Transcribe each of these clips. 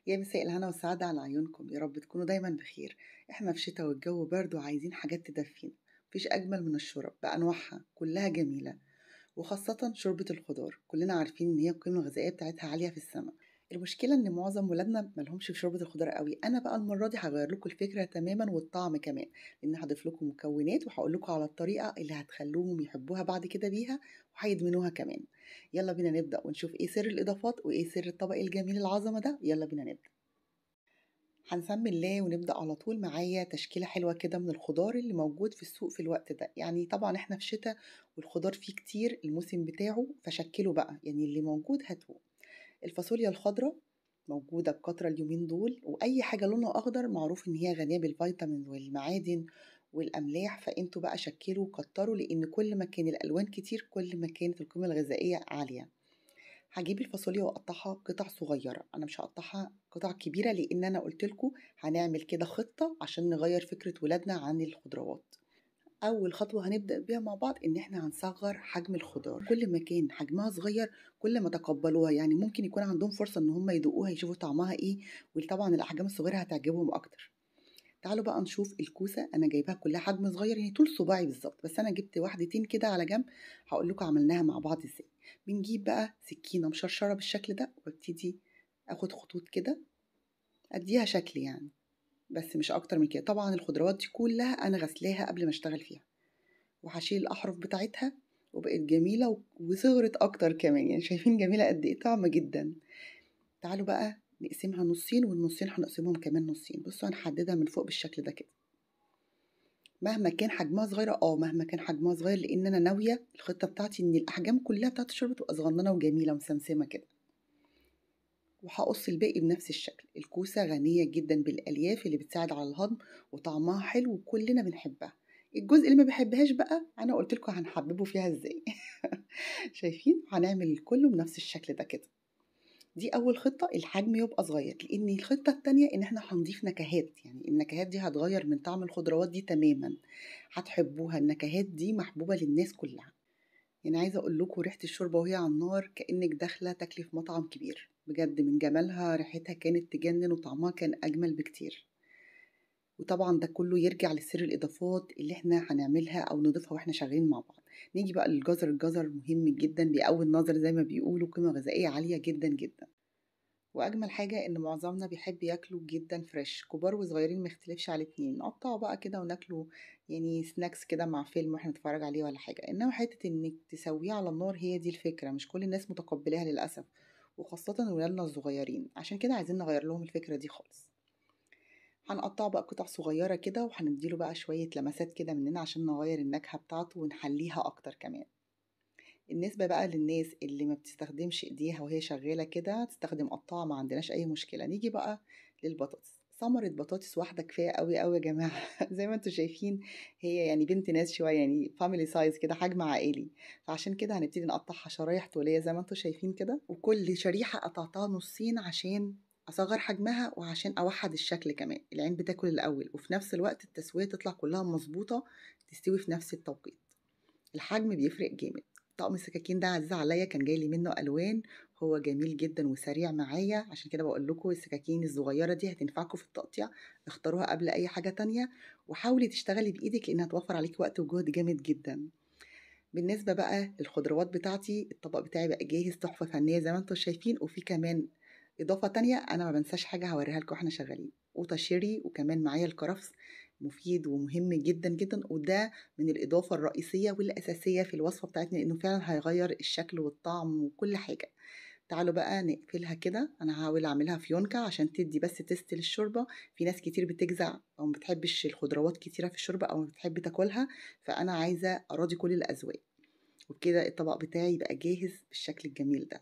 يا مساء الهنا والسعادة على عيونكم، يا رب تكونوا دايما بخير. احنا في شتا والجو برد وعايزين حاجات تدفينا، مفيش أجمل من الشرب بأنواعها كلها جميلة، وخاصة شوربة الخضار. كلنا عارفين إن هي القيمة الغذائية بتاعتها عالية في السماء. المشكلة إن معظم ولادنا ملهمش في شوربة الخضار قوي. أنا بقى المرة دي هغير لكم الفكرة تماما والطعم كمان، لأن هضيف لكم مكونات وهقول لكم على الطريقة اللي هتخلوهم يحبوها بعد كده بيها وهيدمنوها كمان. يلا بينا نبدأ ونشوف إيه سر الإضافات وإيه سر الطبق الجميل العظمة ده. يلا بينا نبدأ. هنسمي الله ونبدأ على طول. معايا تشكيلة حلوة كده من الخضار اللي موجود في السوق في الوقت ده. يعني طبعا احنا في شتاء والخضار فيه كتير الموسم بتاعه، فشكله بقى يعني اللي موجود هاتوه. الفاصوليا الخضراء موجودة بكثرة اليومين دول، وأي حاجة لونها أخضر معروف إن هي غنية بالفيتامين والمعادن والأملاح، فأنتوا بقى شكلوا وكتروا، لأن كل ما كان الألوان كتير كل ما كانت القيمة الغذائية عالية. هجيب الفاصوليا وأقطعها قطع صغيرة، أنا مش هقطعها قطع كبيرة لأن أنا قلت لكم هنعمل كده خطة عشان نغير فكرة ولادنا عن الخضروات. أول خطوة هنبدأ بيها مع بعض إن إحنا هنصغر حجم الخضار. كل ما كان حجمها صغير كل ما تقبلوها، يعني ممكن يكون عندهم فرصة إن هم يدوقوها يشوفوا طعمها إيه، وطبعا الأحجام الصغيرة هتعجبهم أكتر. تعالوا بقى نشوف الكوسة. أنا جايباها كلها حجم صغير، يعني طول صباعي بالظبط، بس أنا جبت واحدتين كده على جنب هقول لكم عملناها مع بعض إزاي. بنجيب بقى سكينة مشرشرة بالشكل ده، وابتدي آخد خطوط كده أديها شكل يعني، بس مش اكتر من كده. طبعا الخضروات دي كلها انا غسلاها قبل ما اشتغل فيها، وهشيل الاحرف بتاعتها، وبقت جميلة وصغرت اكتر كمان، يعني شايفين جميلة قد ايه، طعمه جدا. تعالوا بقى نقسمها نصين، والنصين هنقسمهم كمان نصين. بصوا هنحددها من فوق بالشكل ده كده، مهما كان حجمها صغيرة، مهما كان حجمها صغير، لان انا ناوية الخطة بتاعتي ان الاحجام كلها بتاعت الشوربة تبقى صغننه وجميلة ومسمسمه كده. وهقص الباقي بنفس الشكل. الكوسة غنية جدا بالألياف اللي بتساعد على الهضم وطعمها حلو وكلنا بنحبها. الجزء اللي ما بيحبهاش بقى انا قلت لكم هنحببه فيها ازاي. شايفين هنعمل كله بنفس الشكل ده كده. دي اول خطة، الحجم يبقى صغير. لان الخطة التانية ان احنا هنضيف نكهات، يعني النكهات دي هتغير من طعم الخضروات دي تماما، هتحبوها. النكهات دي محبوبة للناس كلها. يعني عايزة اقول لكم ريحة الشوربة وهي على النار كأنك داخلة تاكلي في مطعم كبير بجد، من جمالها ريحتها كانت تجنن وطعمها كان أجمل بكتير. وطبعا ده كله يرجع لسر الإضافات اللي احنا هنعملها أو نضيفها واحنا شغالين مع بعض. نيجي بقى للجزر. الجزر مهم جدا، بيقوي النظر زي ما بيقولوا، قيمة غذائية عالية جدا جدا. وأجمل حاجة إن معظمنا بيحب ياكله جدا fresh، كبار وصغيرين ما يختلفش على الاتنين. نقطعه بقى كده وناكله يعني snacks كده مع فيلم واحنا نتفرج عليه ولا حاجة. إنما حتة إنك تسويه على النار هي دي الفكرة، مش كل الناس متقبلاها للأسف، وخاصة ولادنا الصغيرين. عشان كده عايزين نغير لهم الفكرة دي خالص. هنقطعه بقى قطع صغيرة كده، وهنديله بقى شوية لمسات كده مننا عشان نغير النكهة بتاعته ونحليها أكتر كمان. بالنسبة بقى للناس اللي ما بتستخدمش ايديها وهي شغالة كده، تستخدم قطاعة، ما عندناش أي مشكلة. نيجي بقى للبطاطس. ثمرة بطاطس واحدة كفاية قوي قوي يا جماعة. زي ما انتوا شايفين هي يعني بنت ناس شوية، يعني family size كده، حجم عائلي. فعشان كده هنبتدي نقطعها شرايح طولية زي ما انتوا شايفين كده، وكل شريحة قطعتها نصين عشان أصغر حجمها وعشان أوحد الشكل كمان. العين بتاكل الأول، وفي نفس الوقت التسوية تطلع كلها مظبوطة، تستوي في نفس التوقيت. الحجم بيفرق جامد. طقم السكاكين ده عزيز عليا، كان جاي لي منه الوان، هو جميل جدا وسريع معايا. عشان كده بقول لكم السكاكين الصغيرة دي هتنفعكم في التقطيع، اختاروها قبل اي حاجة تانية، وحاولي تشتغلي بايدك لانها هتوفر عليك وقت وجهد جامد جدا. بالنسبة بقى للخضروات بتاعتي، الطبق بتاعي بقى جاهز، تحفة فنية زي ما انتم شايفين. وفي كمان اضافه تانية انا ما بنساش حاجة هوريها لكم واحنا شغالين، قوطه شيري، وكمان معايا الكرفس، مفيد ومهم جدا جدا، وده من الإضافة الرئيسية والأساسية في الوصفة بتاعتنا، لأنه فعلا هيغير الشكل والطعم وكل حاجة. تعالوا بقى نقفلها كده. أنا هحاول أعملها فيونكة عشان تدي بس taste للشوربة. في ناس كتير بتجزع أو ما بتحبش الخضروات كتيرة في الشوربة أو ما بتحب تاكلها، فأنا عايزة أراضي كل الأذواق. وبكده الطبق بتاعي بقى جاهز بالشكل الجميل ده.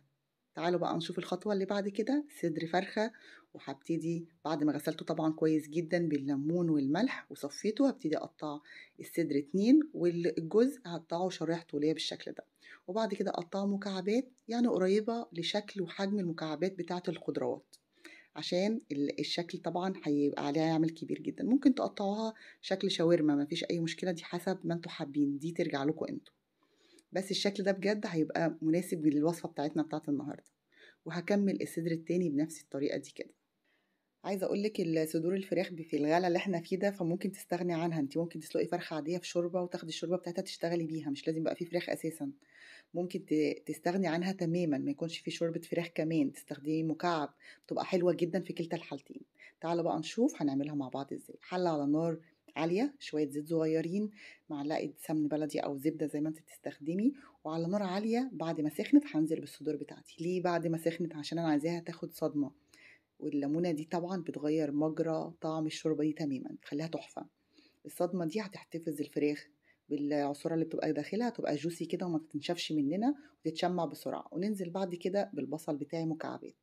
تعالوا بقى نشوف الخطوة اللي بعد كده. صدر فرخة، وهبتدي بعد ما غسلته طبعا كويس جدا بالليمون والملح وصفيته، هبتدي اقطع الصدر 2، والجزء هقطعه شرايح طولية بالشكل ده. وبعد كده اقطعه مكعبات، يعني قريبة لشكل وحجم المكعبات بتاعة الخضروات، عشان الشكل طبعا هيبقى عليها عامل كبير جدا. ممكن تقطعوها شكل شاورما، مفيش اي مشكلة، دي حسب ما انتوا حابين، دي ترجع لكم انتوا، بس الشكل ده بجد هيبقى مناسب للوصفة بتاعتنا بتاعت النهاردة. وهكمل الصدر التاني بنفس الطريقة دي كده. عايزة أقول لِك صدور الفراخ في الغلا اللي إحنا فيه ده، فممكن تستغني عنها، أنتِ ممكن تسلقي فرخة عادية في شوربة وتاخدي الشوربة بتاعتها تشتغلي بيها، مش لازم يبقى في فراخ أساسًا. ممكن تستغني عنها تمامًا، ما يكونش في شوربة فراخ كمان، تستخدمي مكعب، بتبقى حلوة جدًا في كلتا الحالتين. تعالوا بقى نشوف هنعملها مع بعض إزاي. حلة على نار عالية، شوية زيت صغيرين، معلقة سمن بلدي أو زبدة زي ما أنتِ بتستخدمي، وعلى نار عالية بعد ما سخنت هانزل بالصدور بتاعتي. ليه بعد ما سخنت؟ عشان أنا عايزاها تاخد صدمة، والليمونة دي طبعًا بتغير مجرى طعم الشوربة دي تمامًا، بتخليها تحفة. الصدمة دي هتحتفظ الفراخ بالعصارة اللي بتبقى داخلها، تبقى جوسي كده وما تنشفش مننا وتتشمع بسرعة. وننزل بعد كده بالبصل بتاعي مكعبات.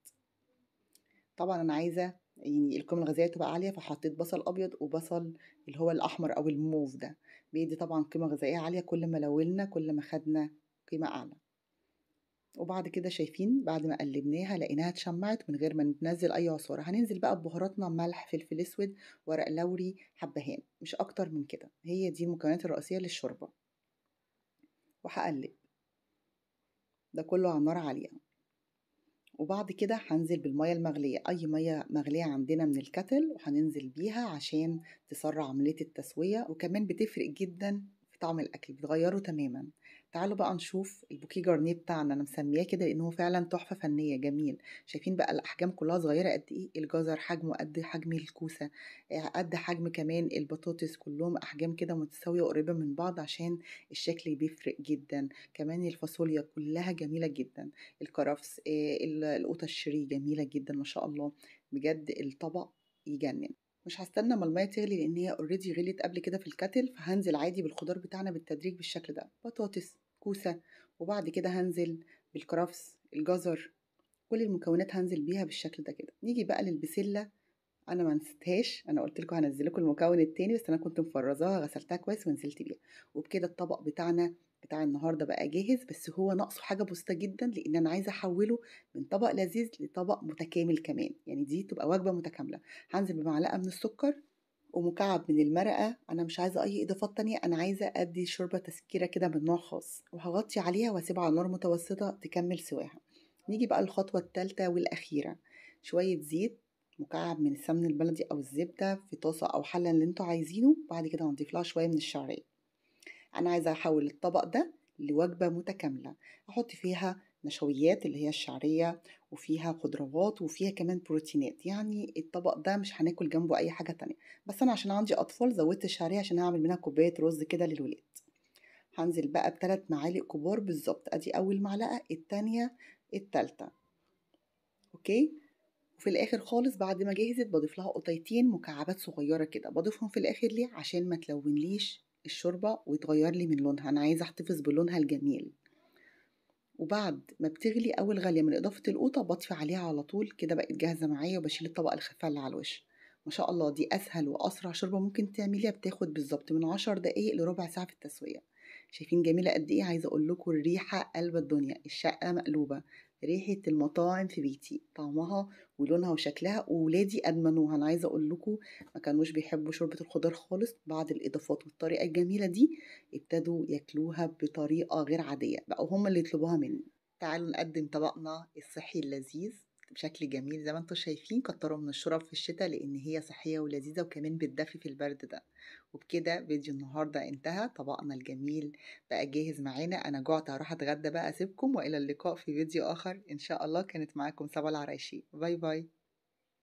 طبعًا أنا عايزة يعني القيمة الغذائية تبقى عالية، فحطيت بصل أبيض وبصل اللي هو الأحمر أو الموف ده، بيدي طبعًا قيمة غذائية عالية، كل ما لولنا كل ما خدنا قيمة أعلى. وبعد كده شايفين بعد ما قلبناها لقيناها اتشمعت من غير ما ننزل أي عصارة. هننزل بقى ببهاراتنا، ملح، فلفل أسود، ورق لوري، حبهان، مش أكتر من كده. هي دي المكونات الرئيسية للشوربة. وهقلب ده كله على نار عالية. وبعد كده هنزل بالمية المغلية، أي مية مغلية عندنا من الكتل، وهننزل بيها عشان تسرع عملية التسوية، وكمان بتفرق جدا في طعم الأكل، بتغيره تماما. تعالوا بقى نشوف البوكيه جارنيه بتاعنا، أنا مسمياه كده لأن هو فعلا تحفة فنية جميل. شايفين بقى الأحجام كلها صغيرة قد إيه؟ الجزر حجمه قد حجم الكوسة، قد حجم كمان البطاطس، كلهم أحجام كده متساوية وقريبة من بعض عشان الشكل بيفرق جدا. كمان الفاصوليا كلها جميلة جدا، الكرفس، القوطة الشري جميلة جدا ما شاء الله، بجد الطبق يجنن. مش هستنى ما المية تغلي لان هي already غليت قبل كده في ال kettle، فهنزل عادي بالخضار بتاعنا بالتدريج بالشكل ده، بطاطس، كوسة، وبعد كده هنزل بالكرفس، الجزر، كل المكونات هنزل بيها بالشكل ده كده. نيجي بقى للبسله، انا ما نسيتهاش، انا قلت لكم هنزل لكم المكون التاني، بس انا كنت مفرزاها، غسلتها كويس ونزلت بيها. وبكده الطبق بتاعنا بتاع النهارده بقى جاهز، بس هو ناقصه حاجة بسيطة جدا، لان انا عايزه احوله من طبق لذيذ لطبق متكامل كمان، يعني دي تبقى وجبة متكاملة. هنزل بمعلقه من السكر ومكعب من المرقه، انا مش عايزه اي اضافات تانية، انا عايزه ادي شوربة تسكيره كده من نوع خاص، وهغطي عليها واسيبها على نار متوسطه تكمل سواها. نيجي بقى للخطوة الثالثة والاخيرة، شوية زيت، مكعب من السمن البلدي او الزبدة في طاسه او حله اللي انتوا عايزينه، بعد كده هنضيف لها شوية من الشعرية. انا عايزه احول الطبق ده لوجبه متكاملة، احط فيها نشويات اللي هي الشعرية، وفيها خضروات، وفيها كمان بروتينات، يعني الطبق ده مش هناكل جنبه اي حاجة تانية. بس انا عشان عندي اطفال زودت الشعرية عشان هعمل منها كوباية رز كده للولاد. هنزل بقى ب3 معالق كبار بالظبط، ادي اول معلقه، التانية، التالتة، okay. وفي الاخر خالص بعد ما جهزت بضيف لها قطيتين مكعبات صغيرة كده، بضيفهم في الاخر ليه؟ عشان ما تلونليش الشوربة وتغير لي من لونها، انا عايزه احتفظ بلونها الجميل. وبعد ما بتغلي اول غليه من اضافه القوطه بطفي عليها على طول كده، بقت جاهزة معايا، وبشيل الطبقة الخفيفة اللي على الوش. ما شاء الله دي اسهل واسرع شوربة ممكن تعمليها، بتاخد بالظبط من 10 دقايق لربع ساعة في التسوية. شايفين جميلة قد ايه؟ عايزه اقول لكم الريحة قلب الدنيا، الشقة مقلوبة، ريحه المطاعم في بيتي، طعمها ولونها وشكلها، وولادي ادمنوها. انا عايزه اقول لكم ما كانوش بيحبوا شوربة الخضار خالص، بعد الاضافات والطريقة الجميلة دي ابتدوا ياكلوها بطريقة غير عادية، بقوا هم اللي يطلبوها مني. تعالوا نقدم طبقنا الصحي اللذيذ بشكل جميل زي ما انتم شايفين. كتروا من الشرب في الشتاء لان هي صحية ولذيذه، وكمان بتدفي في البرد ده. وبكده فيديو النهارده انتهى، طبقنا الجميل بقى جاهز معانا. انا جوعت، هروح اتغدى بقى، اسيبكم والى اللقاء في فيديو اخر ان شاء الله. كانت معاكم صبا العرايشي، bye bye.